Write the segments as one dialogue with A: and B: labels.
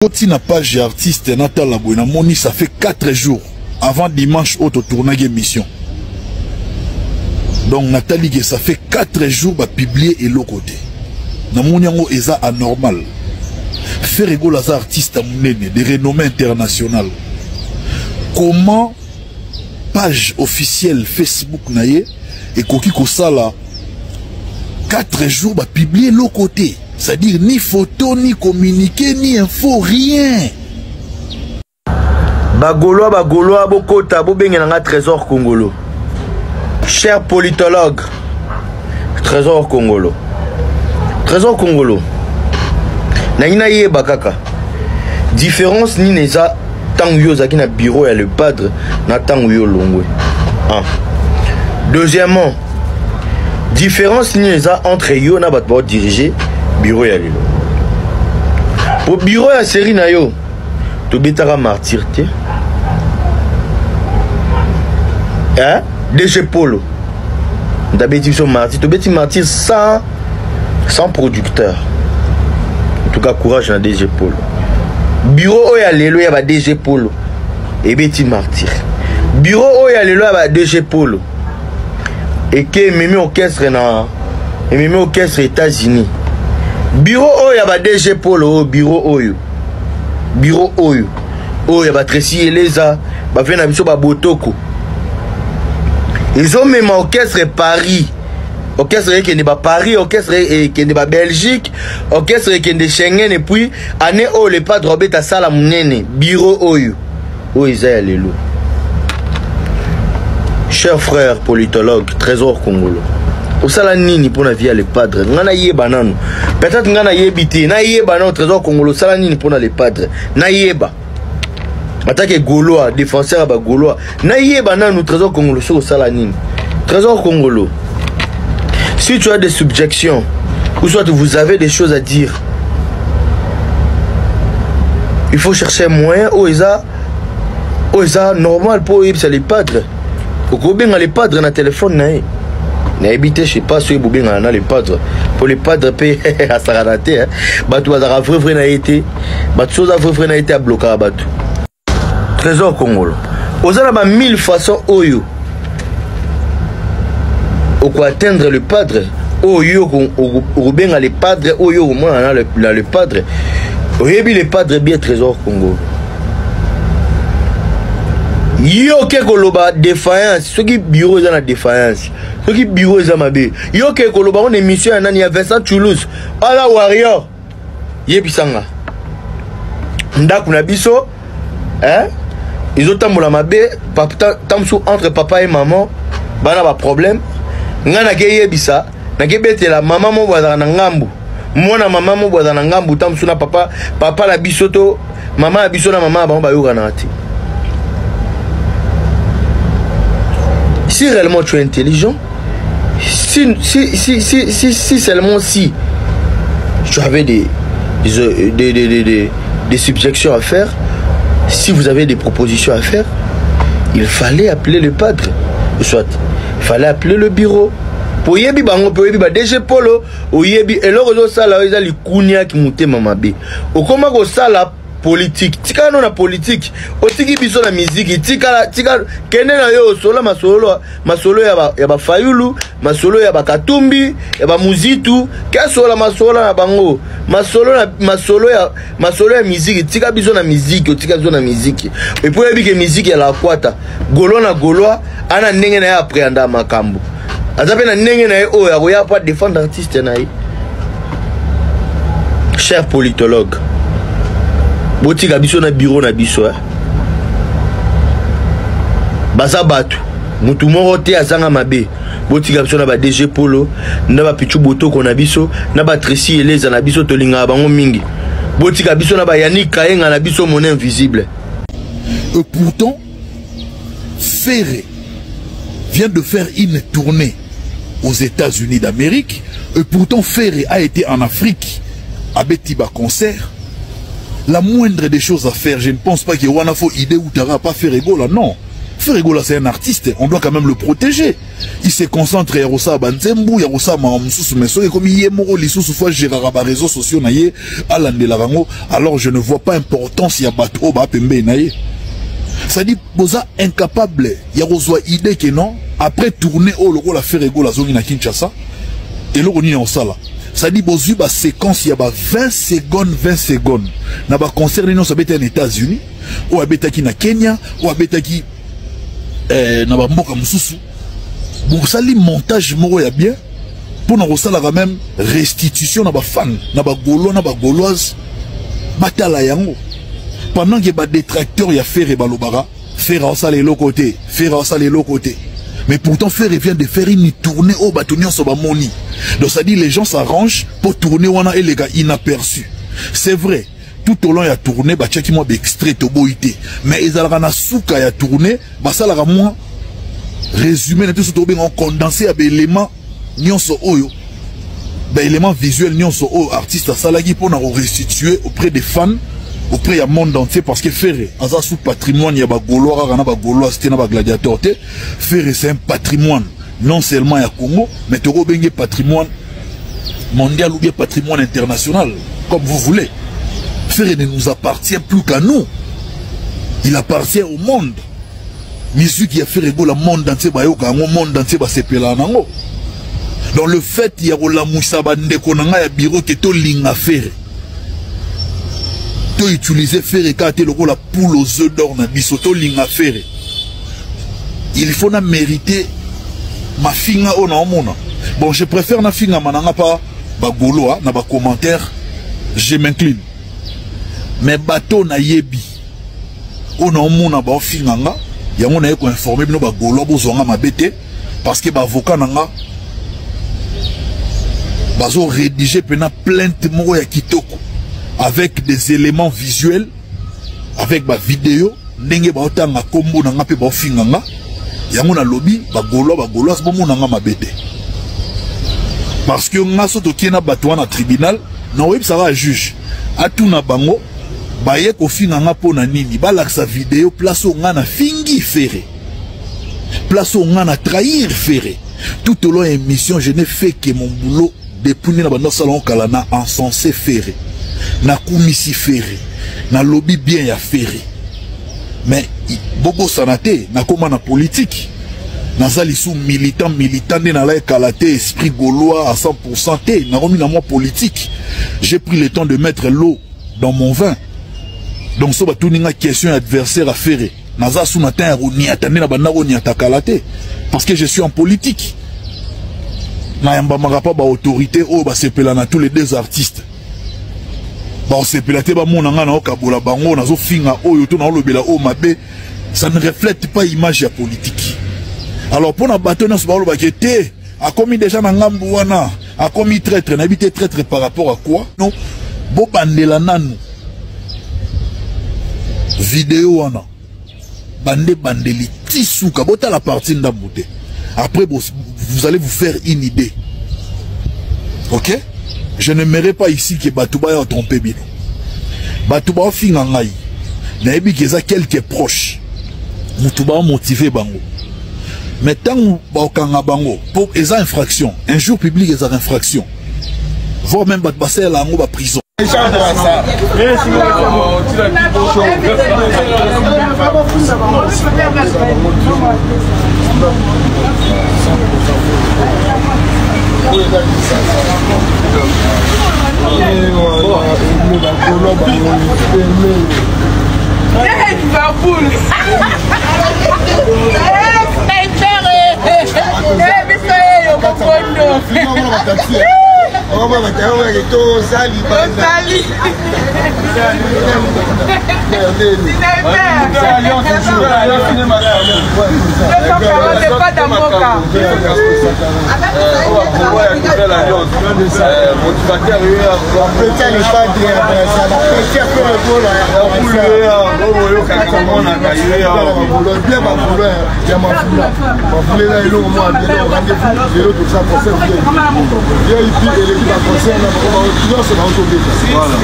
A: Koti na page ya artiste natala boye namoni ça fait 4 jours avant dimanche oyo totournaki émission donc natali ke ça fait 4 jours bapublie eloko te namoni yango eza anormal Ferre Gola aza artiste ya monene de renommée internationale comment page officielle Facebook na ye ekoki kosala 4 jours bapublie eloko te C'est-à-dire ni photo, ni communiqué, ni info, rien.
B: Bagolois, bagolois, bokota, bobengela nga Trésor Kongolo. Cher politologue, Trésor Kongolo. Trésor Kongolo. Nangi nayeba kaka. Différence nini eza ntango yo ozalaki na bureau ya le padre na ntango yo olongwe. Ah. Deuxièmement, différence nini eza entre yo na bato baodirige bureau ya lelo po bureau ya série na yo tobetaka martyr te eh? DG Polo ndabeti biso martyr tobeti martyr sans, sans producteur en tout cas courage na DG Polo bureau oyo ya lelo ya ba DG Polo ebeti martyr bureau oyo ya lelo ya ba DG Polo eke ememi orchestre na ememi orchestre États-Unis bureau oyo ya ba DG Polo oyo bureau oyo bureau oyo oyo ya ba Tracy Eleza bave na biso babotoko ezomema orchestre Paris orchestre ekende ba Paris orchestre ekende ba Belgique orchestre ekende Schengen et puis année oyo le padre obeta sala monene bureau oyo oyo eza ya lelo cher frère politologue trésor kongolo osala nini mpo na vie ya le padre ngai nayeba nanu peut-être ngai nayebi te nayeba nanu trésor kongolo osala nini mpo na le padre nayeba atake gaulois défenseur ya bagaulois nayeba nanu trésor kongolo soki osala nini trésor kongolo si tu as des subjections ou soit vous avez des choses à dire il faut chercher un moyen oyo eza oyo eza normal mpo oyebisa le padre okobenga le padre na telefone na ye nayebi te je sais pas soki bobengana na le padre mpo le padre mpe asakana te bato bazalaka vrai vrai na ye te bato soki oza vrai vrai na ye te ablokaka bato Trésor Kongolo oza na ba mille façons oyo oko atteindre le padre oyo okobenga le padre oyo okomona na le padre oyebi le padre bien Trésor Kongolo yo oke koloba défaillance soki bureau eza na défaillance soki bureau eza mabe yo oke koloba ngo na émission ya nani ya Vincent Toulouse ala warrior yebisa nga ndako na biso eh? ezotambola mabe ntango mosusu entre papa et maman bana baproblème ngai nakeyebisa nakebetela mama moko azalaka na ngambu mwana mama moko azala na ngambu ntango mosusu na papa papa na biso to mama na biso na mama na bango bayokanaka te si réellement tu es intelligent si, si, si, si, si, si seulement si tu avais des, des, des, des, des, des subjections à faire, si vous avez des propositions à faire, il fallait appeler le padre, soit il fallait appeler le bureau. po oyebi bango mpe oyebi ba DG Polo oyebi eloko ozosala oyo eza likuniaki motema mabe okoma kosala politike tikala no na politike otiki biso na miziki tikala tika kende na yo osola masolo masolo ya ba, ya bafayulu masolo ya bakatumbi ya bamuzitu kesola masolo na bango masolo na masolo ya masolo ya miziki tika biso na miziki otika biso na miziki epuis oyebi ke miziki ya lakwata golois na golois ana ndenge na ye apreanda makambo aza mpe na ndenge na ye oyo akoya mpo adefendre artiste na ye cher politologue botika biso na bureau na biso eh? baza bato motu moko te azanga mabe botika biso na ba DG Polo na ba Pichu Botoko na biso na ba Tracy Eleza na biso tolingaka bango mingi botika biso na ba Yannick Kayenga na biso mon invisible
A: et pourtant Ferre vient de faire une tournée aux États-Unis d'Amérique et pourtant Ferre a été en Afrique à Betiba concert la moindre des choses à faire je ne pense pas que wana faut idée ou pas Ferre Gola non. Ferre Gola, c'est un artiste, on doit quand même le protéger. Il se concentre ya kosala banzembu, ya kosala makambo mosusu, mais soki ekomi ye moko lisusu faut géraka ba réseaux sociaux na ye, alandelaka yango, alors je ne vois pas importance ya bato oyo baa pembeni na ye. C'est-à-dire boza incapable ya kozwa idée que non, après tournée oyo lokola Ferre Gola azongi na Kinshasa, eloko nini ya kosala? C'est-à-dire bozwi ba séquence ya ba 20 secondes, 20 secondes na ba concert nyonso abetaki na États-Unis, oyo abetaki na Kenya, oyo abetaki na bamboka mosusu, bosali montage moko ya bien mpona kosalaka même restitution na bafan, na bagaulois, na bagauloise, batala yango, pendant que badétracteur ya Ferre balobaka Ferre aosala eloko te, Ferre aosala eloko te. Mais pourtant Ferre vient de faire une tournée oyo bato nyonso bamoni. Donc ça dit, les gens s'arrangent pour tourner wana eleka inaperçu. C'est vrai, tout au long ya tournée batiaki mwa baextrait, toboyi te, mais ezalaka na suka ya tournée basalaka mwa résumé na biso, tobenga condensé ya baélément nyonso oyo, baélément visuel nyonso oyo artiste asalaki mpona korestituer auprès des fans, auprès ya monde entier, parce que Ferre aza sous patrimoine ya bagaulois kaka na bagauloise te, na bagladiateur te. Ferre, c'est un patrimoine non seulement ya Congo, mais tokobenge patrimoine mondial ou bien patrimoine international, comme vous voulez. Ferre ne nous appartient plus qu'à nous, il appartient au monde. Musique ya Ferre Gola, monde entier bayoka yango, monde entier basepela nango. Donc le fait ya kolamwisa bandeko na ngai ya bureau ke tolinga Ferre, toutiliser Ferre kaka te lokola poule aux œufs d'or na biso, tolinga Ferre. Il faut na mériter mafinga oyo naomona. Bon, je préfère nafingama na nga pa bagaulois na bacommentaire, je m'incline, mais bato nayebi oyo naomona baofinga nga, yango naye koinforme bino bagaulois, bozwanga mabe te, parce que baavocat na nga bazorédige mpena plainte moko ya kitoko avec des éléments visuels, avec bavideo ndenge baotanga nkombo na nga mpe baofinga nga. Yango nalobi, bagaulois, bagauloise, bomona nga mabe te, parce que nga so tokie na bato wana tribunal, na oyebisaka ya juge atuna bango baye kofinga nga mpo na nini, balakisa video place oyo nga na fingi Ferre, place oyo nga na trahir Ferre. Tout au long ya émission, je n'ai fait que mon boulot. Depuis nde na banda osala ngo kala, na encensé Ferre, nakumisi Ferre, nalobi bien ya Ferre, mais bobosana te, nakóma na politique, naza lisu militant, militant nde nalai kala te, esprit gaulois à 100% te, nakomi na mwa politique. J'ai pris le temps de mettre l'eau dans mon vin. Donc so batuni nga question ya adversaire ya Ferre, naza su na temps ya koniata nde na banda koniata kala te, parce que je suis en politique. Nayambamaka mpa baautorité oyo basepela na tous les deux artistes, baosepela te bamona nga naokabola bango, nazofinga oyo to naolobela oyo mabe. Ça ne reflète pas image ya politique. Alors mpo na bato nyonso baolobaki te akomi déjà na ngambu wana, akomi traître, nayebi te traître par rapport à quoi. Non, bobandela nanu video wana, bande bandeli ti suka, botala parti ndambu te, après vous allez vous faire une idée. Ok, je n'aimerais pas ici que bato baya tromper bino. Bato baofinga ngai, nayebi ke eza quelques proches motu baomotive bango, mais ntango baokanga bango mpo eza infraction, injure publique ezaka infraction, voire même bato basalela yango baprison.
C: Liverpool. Biso yeyo mokondo. Tozali.
D: Bien, bagaulois ya mafula, mafula eza eloko moko bien. Rendez-vous lelo, toza concert VIP. Babeti baconcert na bango nyonso, baotobeta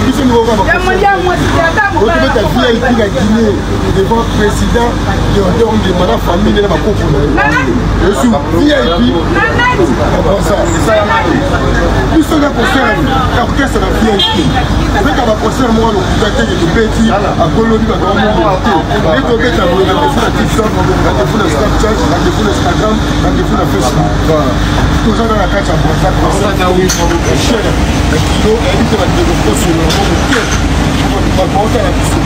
D: biso moko otobeta VIP na Guinée devant président Théodore Ndema na famille na bakoko na ye. Esu VIP na Braza, biso na concert orchestre na VIP. Obeta baconcert moko lokuta teke tobeti akolobi bato bamomona te. Nde tobeta boye, rendez-vous na TikTok, rendez-vous na Snapchat, rendez-vous na Instagram, rendez-vous na Facebook. Toza na kati ya Braza, concert cher na kilo, nayebi te bandeko kosolola mo moke, bato baotala biso.